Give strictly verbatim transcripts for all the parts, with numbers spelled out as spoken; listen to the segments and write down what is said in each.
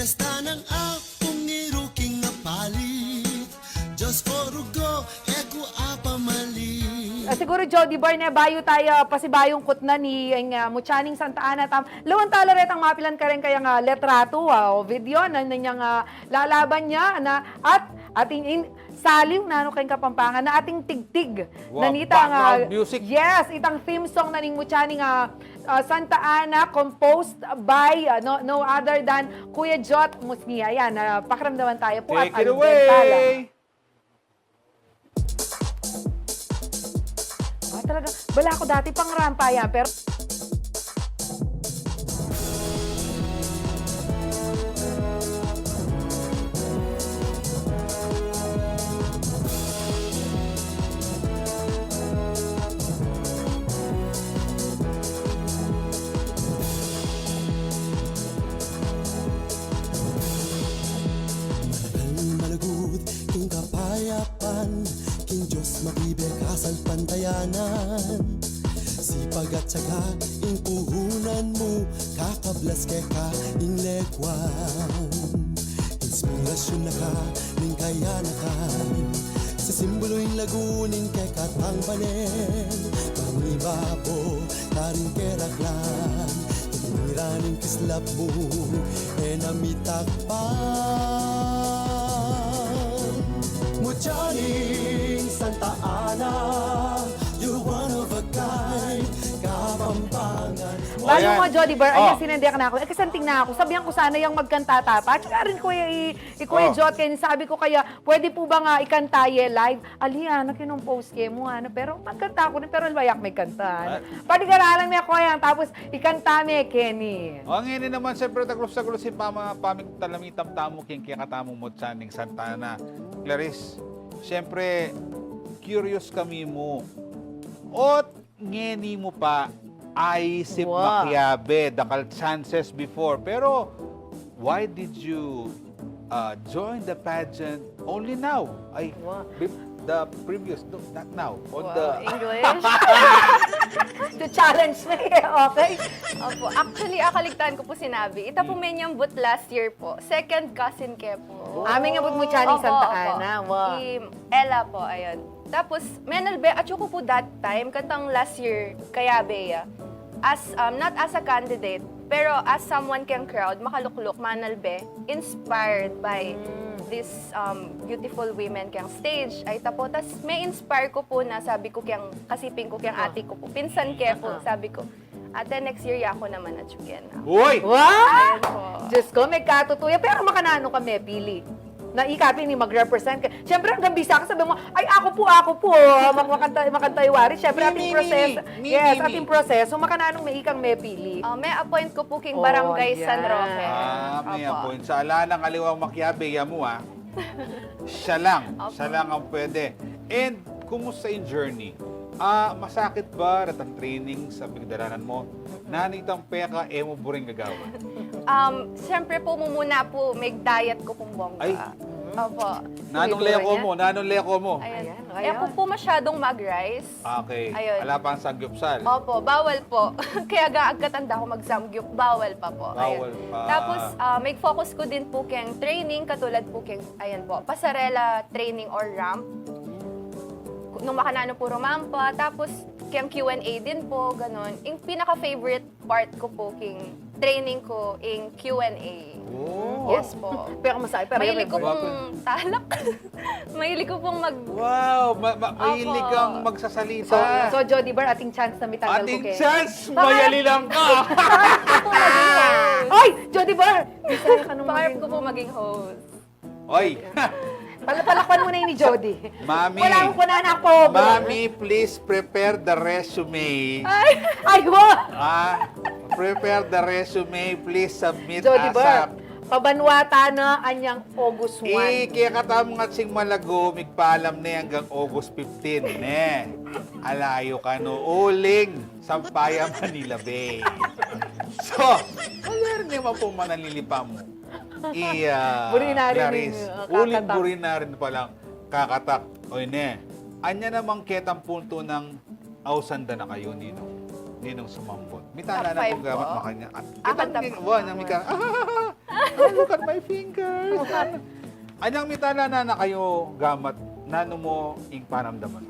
Esta nang apung iruking apalit, Diyos ko rugo, e ku apamalit. Ah, siguro, Jody Bar, ne, bayu tayu pasibayung kutnan ing, ah, Mutya ning Santa Ana, tam, lawan tala retang mapilan kareng kayang, ah, letratu, ah, o video na, na niyang, ah, lalaban ya, na, at atin in, saliw nanu keng Kapampangan na ating tigtig. Wow, na nitang, background ah, music. Yes, itang theme song na ning Mutya ning, ah, ah, Santa Ana, composed by, ah, no, no other than Kuya Jot Musnia. Yan, ah, pakiramdaman tayu pu at Take it away! Alden Tala. Ah, talaga, bala ku dati pang rampa yan, pero Manalangin malugud king kapayapan, king Diyos makibe kasalpantayanan. Sipag at tiyaga ing puhunan mu, kakablas keka ing lekuan. Inspirasyun na ka ning kayanakan, sisimbulu ing lagu ning kekatang banen. Mangibabo karing keraklan, tumira ning kislap mu, e na mitakpan. Mutya ning Santa Ana, you're one of a kind, Kapampangan. Balu mo, Jody Bar, ayan, sinendiak na ku. E, kasanting na ku. Sabian ku sana yang magkanta tapa. At saka rin, Kuya, i, i Kuya Jot, kaya sabi ku kaya, pwede pu bang ikanta ye live? Ali, ana, kinompose ke mu, ana. Pero magkanta ku rin, pero ala ya kung magkanta, ana. Paligaran me, Kuya, tapos ikanta me keni. O, ngeni naman, siyempre, taglus-taglus ing pama-, pamig-, talamitam tamu king kekatamung Mutya ning Santa Ana. Clarice, siyempre, curious kami mu. Ot ngeni mu pa aisip makiabe, dakal chances before. Pero, why did you, uh, join the pageant only now? Ay, the previous, no, not now. On the English? To challenge me, okay? Opo. Actually, akaligtaan ku pu sinabi. Ita pu menyambut last year pu. Second cousin ke pu. Amin nga pu Mutya ning Santa Ana, wa. I Ella pu, ayun. Tapos, menalbe, atyu ku pu that time, kantang last year, kayabe ya. As, um, not as a candidate, pero as someone keng crowd, makalukluk, manalbe, inspired by this, um, beautiful women keng stage. Ay, tapo, tas me-inspire ku pu na sabi ku keng kasiping ku, keng ate ku pu, pinsan ke pu, sabi ku, "Ate, next year, yaku naman atyu kena." Uy! Wow! Ayan po. Diyos ko, magkatutuya. Pero makananu ka mepili? Na ika pin ing mag-represent ka. Siyempre, anggang bisa ka, sabi mu, "Ay, aku pu, aku pu." Mak-, makanta, makanta yu wari. Siyempre, ating proseso. Yes, ating proseso. Makananu me ikang mepili? Ah, me-appoint ku pu king Barangay San Roque. Ah, me-appoint. Sa ala nang aliwang makiabe, ya mu, ah. Siya lang. Opo. Siya lang ang pwede. And, kumusta ing journey? Ah, masakit ba retang training sa pigdaranan mu? Nanu itang peka e mu buring gagawan? Um, siyempre pu, mumuna pu, mig-diet ku pung bongga. Ay. Opo. Nanung leko mu? Nanung leko mu? Ayan. Ayan, e ku pu masyadung mag-rice. Okay. Ayun. Ala pang samgyupsal? Opo, bawal po. Kaya ga agkatanda ku mag-samgyup, bawal pa po. Ayun. Bawal pa. Tapos, ah, mig-focus ku din pu keng training, katulad pu keng, ayan po, pasarela training or ramp. Nung makananu pu rumampa, tapos keng Q and A din po, ganun. Ing pinaka-favorite part ku pu king training ku, ing Q and A. Oh. Yes po. Pero masaya, pero mahilig ku pung talak. Mahilig ku pung mag- Wow, ma-, ma-, mahilig kang magsasalita. So, so, Jody Bar, ating chance na mitanggal ku keng... Ating chance, mayali lang ka. Oy, Jody Bar! Bisaya ka nung maging host. Pangarap ku pu maging host. Oy! Pala-, palakpan mu na ini, Jody. Mami. Wala akong kunana, pobre. Mami, please prepare the resume. Ay, wa! Ah, prepare the resume, please submit ASAP. Jody Bar, pabanwa ta na anyang August one. Ike, kekatamung atsing malago, migpalam ne anggang August fifteen, ne. Ala yu kanu uling Sampayan, Manila Bay. So, wala rin naman pu manalilipa mu. Iya, buri na rin Clarice. Uling buri na rin palang kakatak. Oy, ne. Anya namang ketang puntu nang ausan da na kayu, ninong, ninong sumambut. Mitala na pung gamat makanya. Top five po. Akin, top five. Wa, na mika. Oh, look at my fingers. Anyang mitala na na kayu gamat, nanu mu ing panamdaman?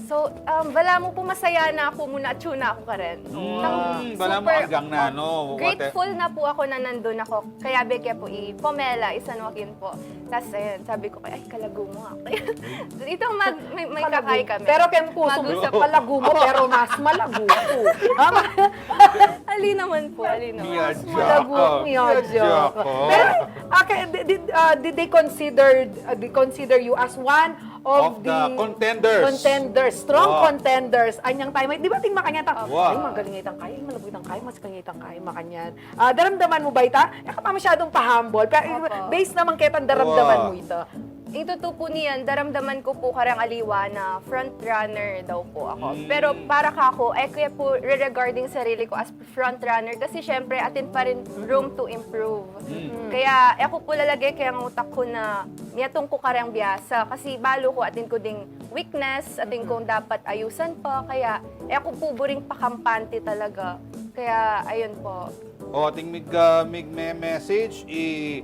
So, um, balamu pu masaya na ku mu na atyu na ku karin. Mm, balamu super, aggang na, no? Grateful na pu aku na nandun aku. Kayabe ke pu i Pamela, i San Joaquin pu. Tas, ayun, sabi ku kaya, "Ay, kalagu mu aku." Itang mag-, may, may kakay kami. Pero keng pusu mu, kalagu mu, pero mas malagu ku. Tama? Ali naman pu, ali naman. Mas malagu ku, miyadya ku. Pero, ah, did, did, ah, did they consider, ah, they consider you as one of the contenders. Contenders, strong contenders. Anyang time, di ba, ting makanyan ta, "Ay, magaling itang kaya, malagu itang kaya, mas kanya itang kaya," makanyan. Ah, daramdaman mu ba ita? E ka pa masyadung pa-humble, pero based naman ketang daramdaman mu ita. Ing tutu pu niyan, daramdaman ku pu kareng aliwa na front runner daw pu aku. Pero para kaku, e ku ya pu re-regarding sarili ku as front runner kasi syempre atin pa rin room to improve. Kaya e ku pu lalage keng utak ku na miyatung ku kareng biasa kasi balu ku atin ku ding weakness, atin kung dapat ayusan pa. Kaya e ku pu buring pakampante talaga. Kaya ayun pu. O, ating mig-, ah, mig-me-message i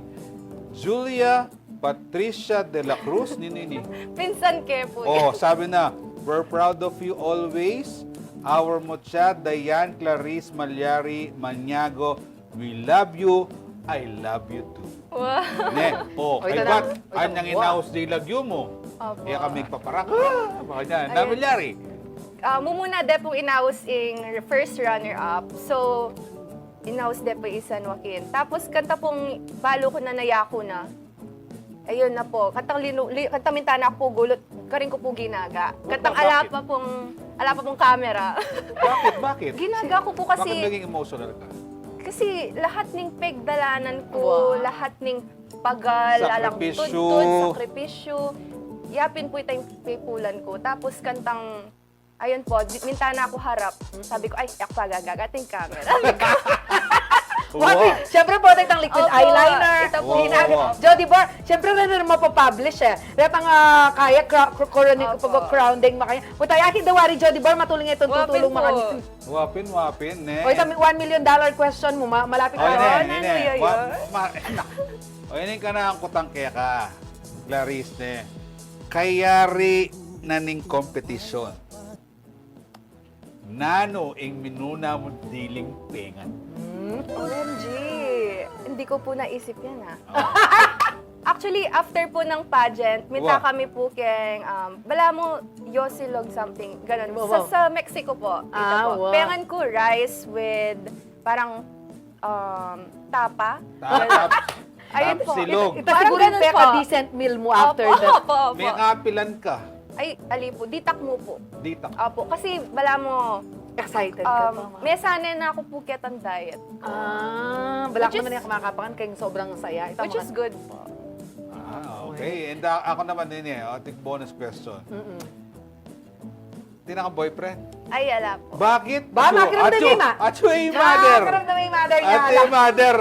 Julia Patricia de la Cruz, nini ini? Pinsan ke pu. O, sabi na, "We're proud of you always, our mucha, Diane Clarice Malyari Maniago. We love you. I love you too." Wow. Ne? O, ay, ba't? Anyang inaus de lagyu mu? Opo. Kaya kami paparak. Ah, baka dyan. Nanu malyari? Ah, mumuna de pung inaus ing first runner-up. So, inaus de pu i San Joaquin. Tapos, kanta pung balu ku na nayaku na. Ayun na pu. Kantang linu-, li-, kantang minta na ku pu gulut, karin ku pu ginaga. Kantang ala pa pung, ala pa pung camera. Bakit? Bakit? Ginaga ku pu kasi. Bakit naging emotional ka? Kasi lahat ning pegdalanan ku, lahat ning pagal, alang tudtud, sakripisyu. Yapin pu itang pipulan ku. Tapos kantang Ayun pu, di-, minta na ku harap. Sabi ku, "Ay, e ku pagagaga ating camera." Wow. Syempre pu, itang liquid eyeliner. Ita pu. Wow, wow. Jody Bar, syempre, reta na mapapublish e. Retang, ah, kaya cra-, cr-, corona-, pag-crowning makanya. Puta, yakin daw wari Jody Bar, matuling itang tutulung makanya. Wapin, wapin, ne? O, itang one million dollar question mu, ma-, malapit na. O, ine, ine. O, ine, kanaku kutang keka, Clarice, ne? Kayari na ning kompetisyon, nanu ing minuna mung diling pengan? Hmm, O M G. Hindi ko po naisip yan, ah. Actually, after po ng pageant, minta kami po keng, um, balamu Yosilog something, ganun. Sa, sa Mexico po. Dito po. Pengan ko rice with parang, um, tapa. Tapa. Ayun po. Tapsilog. Ita siguro yung peka-decent meal mu after that. Opo, opo. May kapilan ka? Ay, ali po. Ditak mu po. Ditak. Opo. Kasi balamu, excited ka pa, ma. May sane na ako po ketang diet. Ah, balamu naman yung kumakapangan kayong sobrang saya. Which is good po. Ah, okay. And, ah, ako naman din e. O, ating bonus question. Mm-mm. Atin kang boyfriend? Ay, ala po. Bakit? Ba, makiramdam e, ma. Atsu e, mother. Makiramdam e, mother. Atsu e, mother.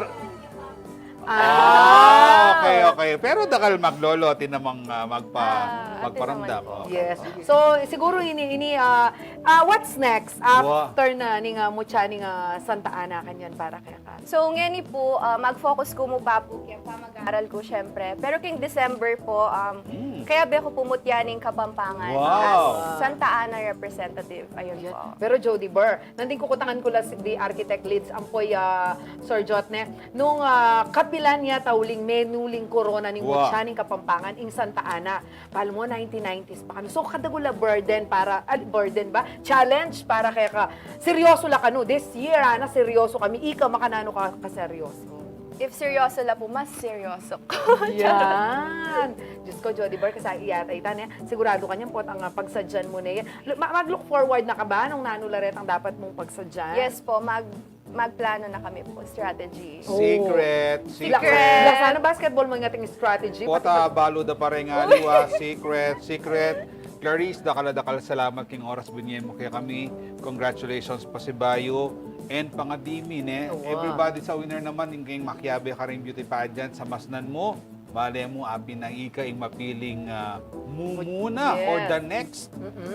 Ah, okay, okay. Pero dakal maglolo, atin namang, ah, magpa-, magparamdam. Yes. So, siguro ini, ini, ah, ah, what's next after na ning, ah, mutya ning, ah, Santa Ana kanyan para keka? So, ngeni po, ah, mag-focus ku mu pa po keng pamag-aral ku, syempre. Pero keng December po, um, kayabe ku po mutya ning Kapampangan as Santa Ana representative. Ayun po. Pero Jody Bar, nandin kukutangan ku la si, the architect leads, ampo i, ah, Sir Jot, ne? Nung, ah, kapilan ya tauling menuling korona ning mutya ning Kapampangan, ing Santa Ana. Balu mu, nineteen nineties pa kanu. So, kadaku la burden para, ah, burden ba? Challenge para keka. Seryoso la kanu. This year, Ana, seryoso kami. Ika, makananu ka kaseryoso? If seryoso la po, mas seryoso ku. Yan. Diyos ku, Jody Bar, kasi iyata ita ne. Sigurado kanyan potang, ah, pagsadyan mu ne yan. Lu-, ma-, mag-look forward na ka ba nung nanu la retang dapat mung pagsadyan? Yes po, mag- magplano na kami po, strategy. Secret, secret. Sana basketball mu ing ating strategy. Pota, balu da pa reng aliwa, secret, secret. Clarice, dakal a dakal salamat king oras binye mu kekami. Congratulations, pasibayu. And pangadi mi, ne? Everybody sa winner naman, ing keng makiabe karing beauty pageant, samasnan mu. Bale mu, apin nang ika ing mapiling ah, mumuna or the Yes. next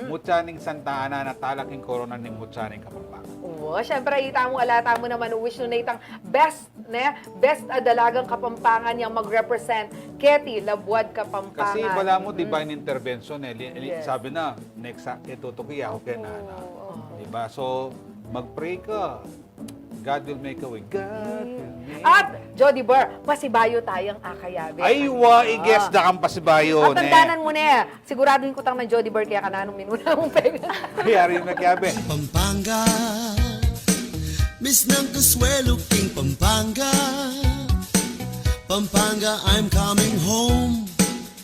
mutya ning Santa Ana na talak ing korona ning mutya ning Kapampangan. Oo, syempre, ita mu, ala tamu naman, wish nu na itang best, ne? Best a dalagang Kapampangan yang mag-represent keti labuad Kapampangan. Kasi bala mu, divine intervention eh. Li- li- Yes. Sabi na, next sa itutuki ako kay nana. Oo. Diba? So, mag-pray ka. God will make a way. God will make At, Jody Bar, pasibayu tayang akayabe. Ay, wa, i-guess da kang pasibayu. At tandanan mu ne, siguraduhin ku tang nang Jody Bar kaya ka nanung minuna mung penga. Yari na kaya, be. Pampanga. Miss ng Consuelo king Pampanga. Pampanga, I'm coming home.